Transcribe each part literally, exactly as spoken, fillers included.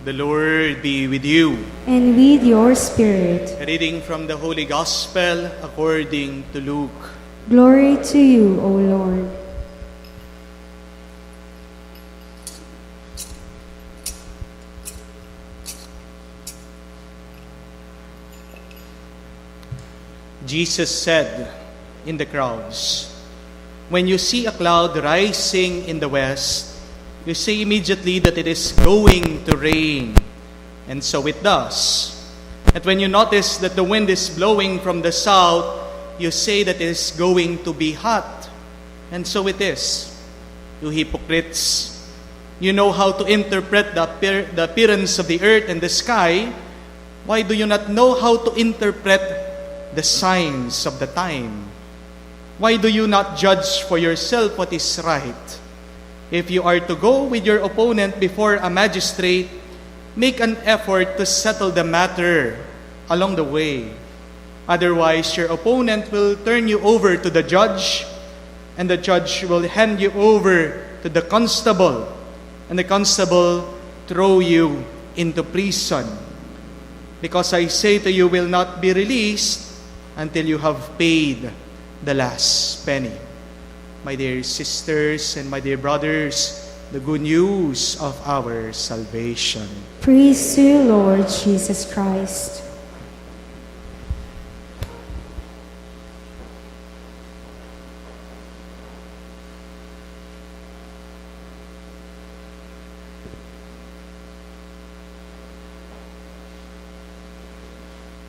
The Lord be with you. And with your spirit. A reading from the Holy Gospel according to Luke. Glory to you, O Lord. Jesus said in the crowds, "When you see a cloud rising in the west, you say immediately that it is going to rain, and so it does. And when you notice that the wind is blowing from the south, you say that it is going to be hot, and so it is." You hypocrites, you know how to interpret the, appear- the appearance of the earth and the sky. Why do you not know how to interpret the signs of the time? Why do you not judge for yourself what is right? If you are to go with your opponent before a magistrate, make an effort to settle the matter along the way. Otherwise, your opponent will turn you over to the judge, and the judge will hand you over to the constable, and the constable throw you into prison. Because I say to you, you will not be released until you have paid the last penny. My dear sisters and my dear brothers, the good news of our salvation. Praise you, Lord Jesus Christ.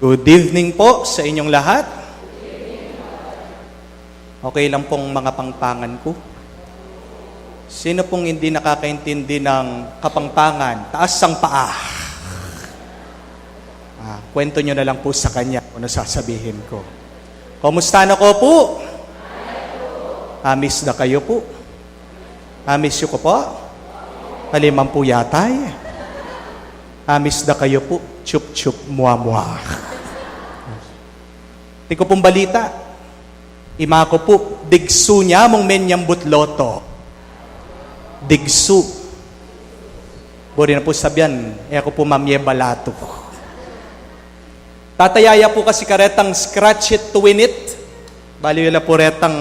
Good evening po sa inyong lahat. Okay lang pong mga pangpangan ko. Sino pong hindi nakakaintindi ng Kapampangan? Taas ang paa. Ah, kwento nyo na lang po sa kanya kung ano sasabihin ko. Kumusta na ko po? Amis da kayo po. Amis yu ko po. Kaliman po yata eh. Amis da kayo po. Chup chup mwa mwa. Ti ko pong balita. Ima ko po, digsu nya mung menyambut loto. Digsu. Buri na po sabian, e ko po mamye balato. Tataya ya po kasi karetang scratch it to win it. Bali, wala po retang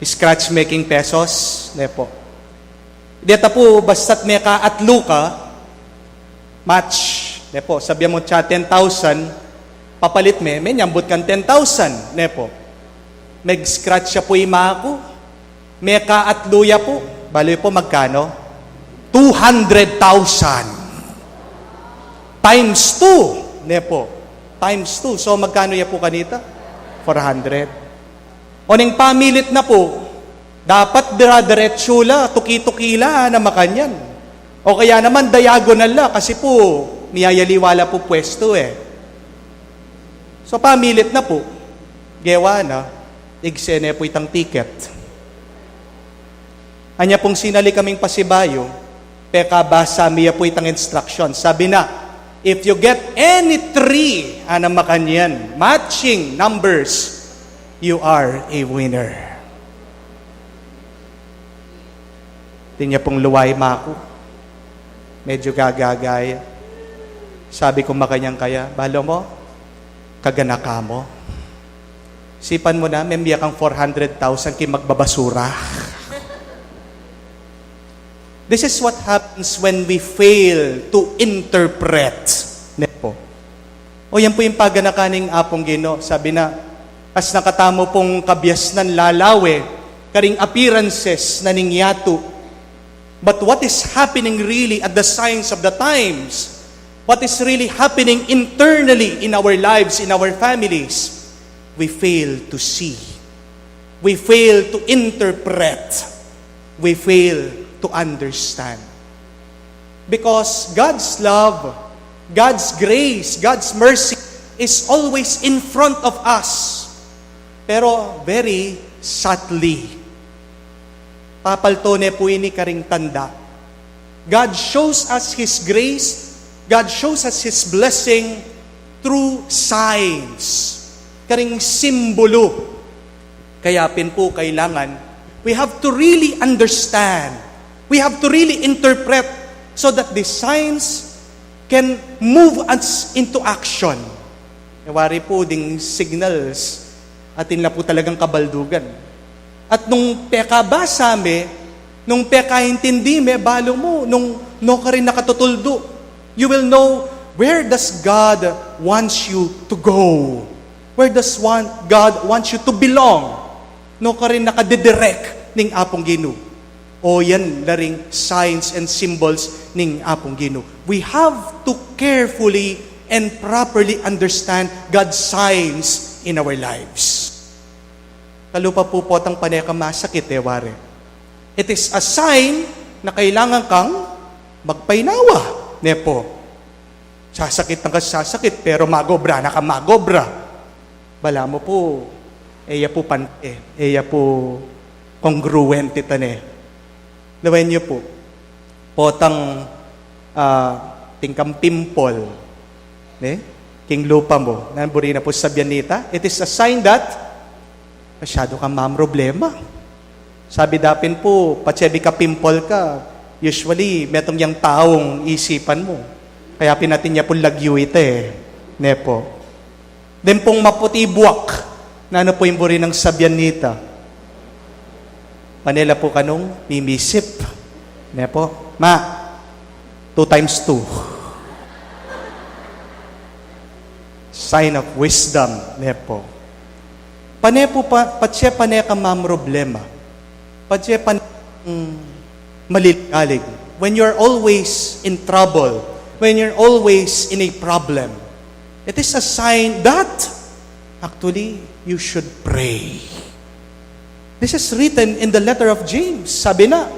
scratch making pesos. Ne po. Deta po, basta't meka atlu ka, match. Ne po, sabian mo tsa ten thousand, papalit me, menyambut kang ten thousand. Ne po. Meg-scratch ya po ima ku. Meka atlu ya po. Bali po, magkano? Two hundred thousand. Times two. Ne po. Times two. So, magkano ya po kanita? Four hundred. O ning pamilit na po, dapat dira-diretsu la, tuki-tuki la, na makanyan. O kaya naman, diagonal la, kasi po, miyayaliwa la po pwesto eh. So, pamilit na po. Gewa na, igse ne po itang ticket. Anya pong sinali kaming pasibayu, pekabasa mi ya po itang instruction. Sabi na, "If you get any three," ana makanyan, "matching numbers, you are a winner." Di nya pong luway maku. Medyo gagagaya. Sabi ko makanyan kaya, "Balo mo, kaganaka mo. Sipan mo na, memye kang four hundred thousand king magbabasura." This is what happens when we fail to interpret. Ne po. O yan po yung paganaka ning Apung Ginu. Sabi na, as nakatamu pong kabiasnan lalawe, karing appearances na ning yatu. But what is happening really at the signs of the times? What is really happening internally in our lives, in our families? We fail to see. We fail to interpret. We fail to understand. Because God's love, God's grace, God's mercy is always in front of us. Pero very subtly. Papalto ne po ini karing tanda. God shows us His grace, God shows us His blessing through signs. Karing simbolo. Kaya pin po kailangan, we have to really understand, we have to really interpret so that the signs can move us into action. E wari pu ding signals, atin la pu talagang kabaldugan. At nung pekabasa me, nung pekaintindi me, balu mu, nung no ka rin nakatutuldu, you will know where does God wants you to go. Where does want, God wants you to belong? No ka rin nakadidirect ning Apung Ginu. O yan la ring signs and symbols ning Apung Ginu. We have to carefully and properly understand God's signs in our lives. Kalupa pu potang pane ka masakit, e wari. It is a sign na kailangan kang magpainawa, ne pu. Sasakit na ka sasakit, pero magobra na ka magobra. Balamu pu, e ya pu pante, e ya pu congruent ita ne. Lawen yu pu, potang, ah, atin kang pimple, ne? King lupa mu, nanu buri na pu sabian nita? It is a sign that masyadu kang mamroblema. Sabi da pin pu, patse bika pimple ka, usually, metung yang taung isipan mu. Kaya pin atin ya pung lagyu ita e. Ne pu. Deng pung maputi buak, nanu pu ing buri nang sabian nita? Pane la pu kanung mimisip. Ne pu. Ma, two times two. Sign of wisdom, ne pu. Pane pu pa, patse pane ka mamroblema. Patse pane, mm, maligalig. When you're always in trouble, when you're always in a problem, it is a sign that actually you should pray. This is written in the letter of James. Sabi na,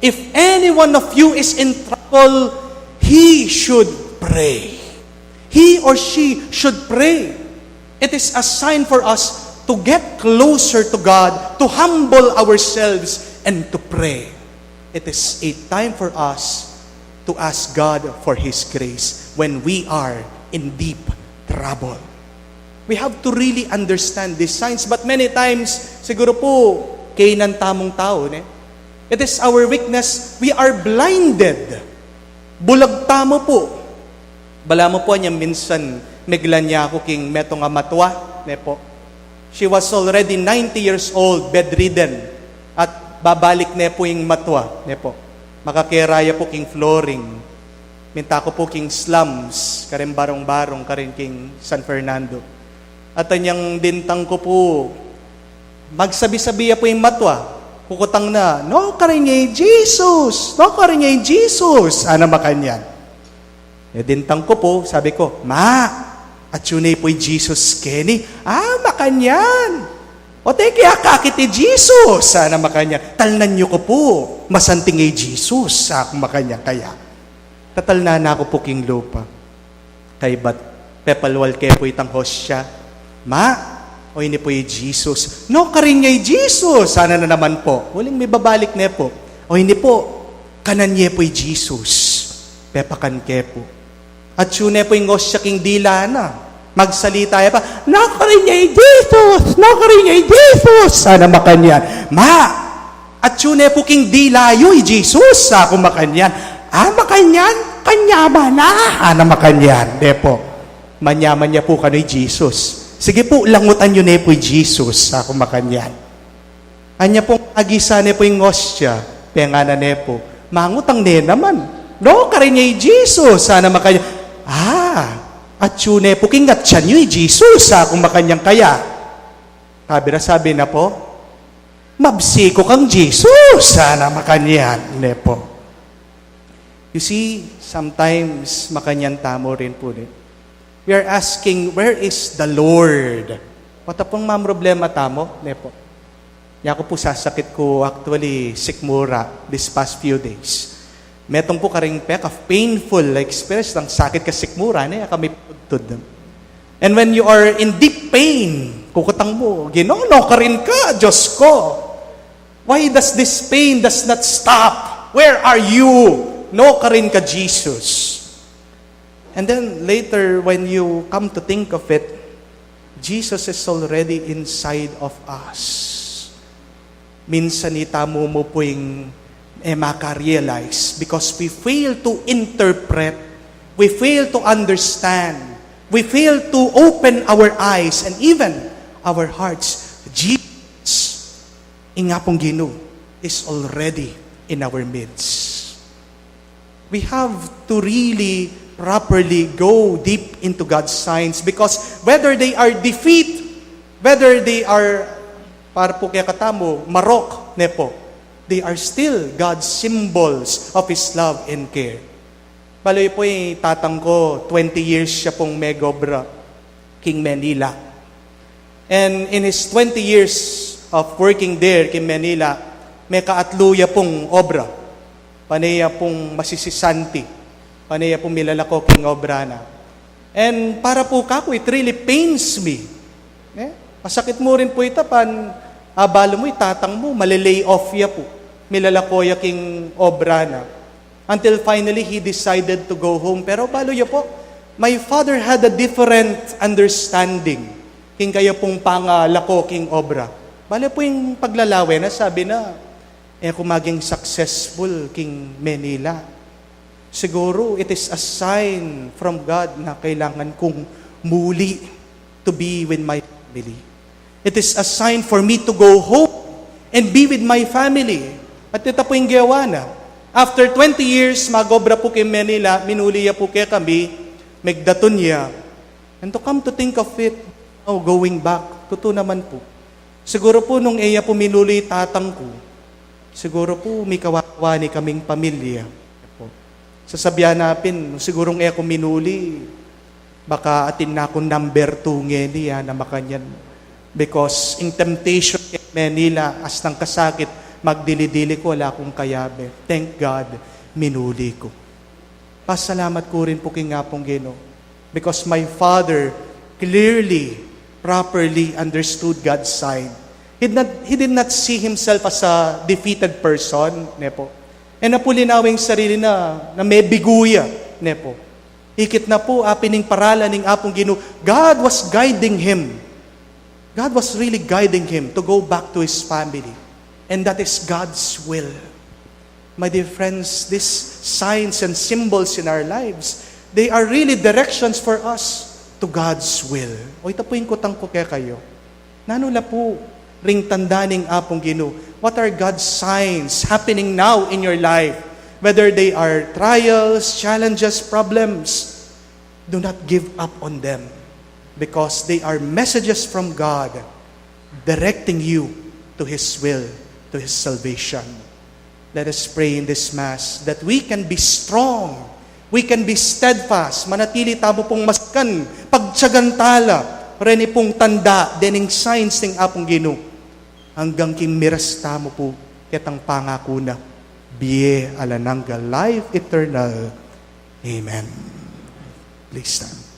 "If any one of you is in trouble, he should pray." He or she should pray. It is a sign for us to get closer to God, to humble ourselves, and to pray. It is a time for us to ask God for His grace when we are in deep trouble. We have to really understand these signs. But many times, siguru pu, kainan tamung tau, ne? It is our weakness. We are blinded. Bulag tamu pu. Balamu pu, anya minsan, miglan ya ku king metung a matua, ne pu. She was already ninety years old, bedridden. At babalik ne pu ing matua, ne pu. Makakera ya pu king flooring. Minta ku pu king slums, karin barung-barung, karin king San Fernando. At anyang dintang ku pu, magsabi-sabi ya pu ing matua, kukutang na, "No, karin ya i Jesus! No, karin ya i Jesus!" Ana makanyan. E dintang ku pu, sabi ku, "Ma, atyu ne pu i Jesus keni." "A, makanyan. O, te ke akakit i Jesus," ana makanyan. "Talnan yu ku pu, masanting i Jesus," aku makanyan. Kaya, tatalnan na ku pu king lupa. Kaybat, pepalwal ke pu itang hostia. "Ma, o ini pu i Jesus." "No, karin ya i Jesus!" Ana na naman pu. Uling mibabalik ne pu. "O ini pu, kanan ye pu i Jesus." Pepakan ke pu. Atyu ne pu ing hostia king dila na. Magsalita ya pa, "No, karin ya i Jesus! No, karin ya i Jesus!" Ana makanyan. "Ma, atyu ne pu king dila yu i Jesus!" aku makanyan. "A, makanyan, kanyaman na!" ana makanyan. "De pu, manyaman ya pu kanu i Jesus." "Sige pu, langutan yu ne pu i Jesus," aku makanyan. Anya pung agisa ne pu ing hostia, pengana ne pu, mangutang ne naman, "No, karin ya i Jesus!" ana makanyan. "A, atyu ne pu king atyan yu i Jesus!" aku makanyan. Kaya, kabira sabi na pu, "Mabsi ku kang Jesus!" ana makanyan ne pu. You see, sometimes makanyan tamu rin pu, ne? We are asking, "Where is the Lord?" Pota pung mamroblema tamu, ne pu. Yaku pu sasakit ku actually sikmura this past few days. Metung pu karing peka painful experience nang sakit ka sikmura, ne, kami putudtud. And when you are in deep pain, kukutang mu, "Ginu, no karin ka, Diyos ku? Why does this pain does not stop? Where are you? No karin ka, Jesus?" And then later, when you come to think of it, Jesus is already inside of us. Minsan itamu mu pu ing e maka-realize because we fail to interpret, we fail to understand, we fail to open our eyes and even our hearts. Jesus, ing Apung Ginu, is already in our midst. We have to really properly go deep into God's signs because whether they are defeat, whether they are, para pu kekatamu, marok, ne pu, they are still God's symbols of His love and care. Balu yu pu, i tatang ku, twenty years ya pung megobra king Manila. And in his twenty years of working there king Manila, mekaatlu ya pung obra. Pane ya pung masisisanti. Pane ya pung milalako king obra na. And para pu kaku, it really pains me. Eh? Masakit mu rin pu ita, pan, ah, balu mu, i tatang mu, male-lay off ya pu. Milalako ya king obra na. Until finally, he decided to go home. Pero balu yu pu, my father had a different understanding king kaya pung pangalako king obra. Balu pu, ing paglalawe na, sabi na, e ku maging successful king Manila. Siguru, it is a sign from God na kailangan kung muli to be with my family. It is a sign for me to go home and be with my family. At ita pu ing gewa na. After twenty years, magobra pu king Manila, minuli ya pu kekami, megdatun ya. And to come to think of it, oh, going back, tutu naman pu. Siguru pu nung e ya pu minuli tatang ku, siguru pu mikawa-kawa ne kaming pamilya. Sasabian na pin, sigurung e ku minuli, baka atin na kung number two ngeni, a, na makanyan. Because ing temptation king Manila, asnang kasakit, magdili-dili ku, ala kung kayabe. Thank God, minuli ku. Pasalamat ku rin pu king Apung Ginu. Because my father clearly, properly understood God's sign. He did not, he did not see himself as a defeated person, ne pu. E na pu linawe ing sarili na, na mebigu ya, ne pu. Ikit na pu, apin ing paralan ning Apung Ginu. God was guiding him. God was really guiding him to go back to his family. And that is God's will. My dear friends, these signs and symbols in our lives, they are really directions for us to God's will. O, ita pu ing kutang ku kekayu. Nanu la pu ring tanda ning Apung Ginu? What are God's signs happening now in your life? Whether they are trials, challenges, problems, do not give up on them because they are messages from God directing you to His will, to His salvation. Let us pray in this Mass that we can be strong, we can be steadfast, manatili tamu pung maskan, pagtyagan tala, reni pung tanda, dening signs ning Apung Ginu, anggang king miras tamu pu ketang pangaku na, bie alang angga, life eternal. Amen. Please stand.